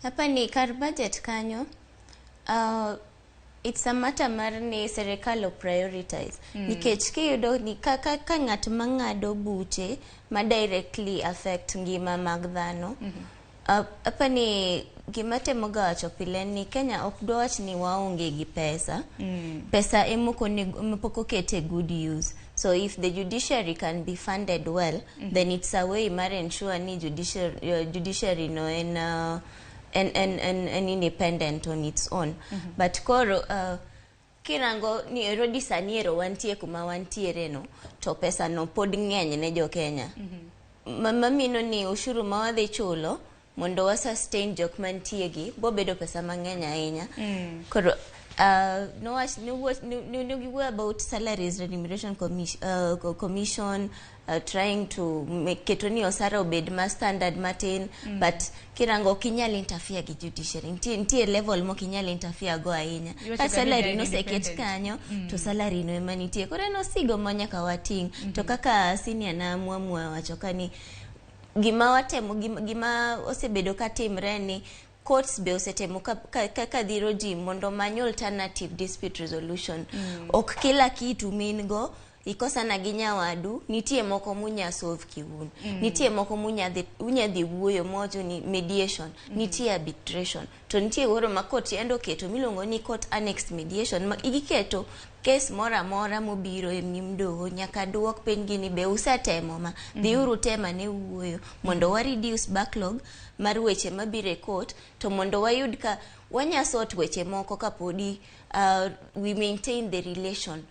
Hapa ni kar budget kanyo, it's a matter mar ni serikal o prioritize nikech kiyudo ni ka ng'at mang'ado buche ma directly affect ngima mag dhano. Hapa ni gima temo ga wacho pile ni Kenya ok dwawach ni waonge gi pesa. Pesa emok pok oket e good use. So if the judiciary can be funded well, then it's a way mar ensure ni judiciary no en en independent on its own. But koro kirango ni already sani ero wantie kuma wantiere no, to pesa no pod ng'eny ne jo Kenya. Mamino ni ushuru ma wadhi chulo mondo wa sustain jok mantie gi bobedo pesa mang'eny ahinya. Koro nowach ne giwuoyo about Salaries Remuneration Commission, trying to make keto ni osara obed ma standard matin. But kirango ok inyal interfere gi judiciary. Nitie level mok inyal interfere go ahinya. Iwacho ka ga ni salary they are noseket independent. Kanyo to salary no ema nitie, koro en osigo ma nyaka wating'. To kaka senior na Mwamwa wacho ka ni gima watemo, gima osebedo ka timre ni courts be osetemo ka dhiro ji mondo omany alternative dispute resolution. Ok kila kitu min go ikosana gi nyawadu, nitie moko munya solve kiun. Nitie moko munya dhi unya dhi wuoyo mowacho ni mediation. Nitie arbitration, to nitie koro ma court yande oketo miluongo ni court annexed mediation, ma giketo kes moro amora mobiro e nyim doho nyaka duok piny gi ni be usetemo ma dhiuru tema ne wuoyo mondo wa reduce backlog mar weche mabiro e court, to mondo wayud ka wanya sort weche moko kapodi we maintain the relation.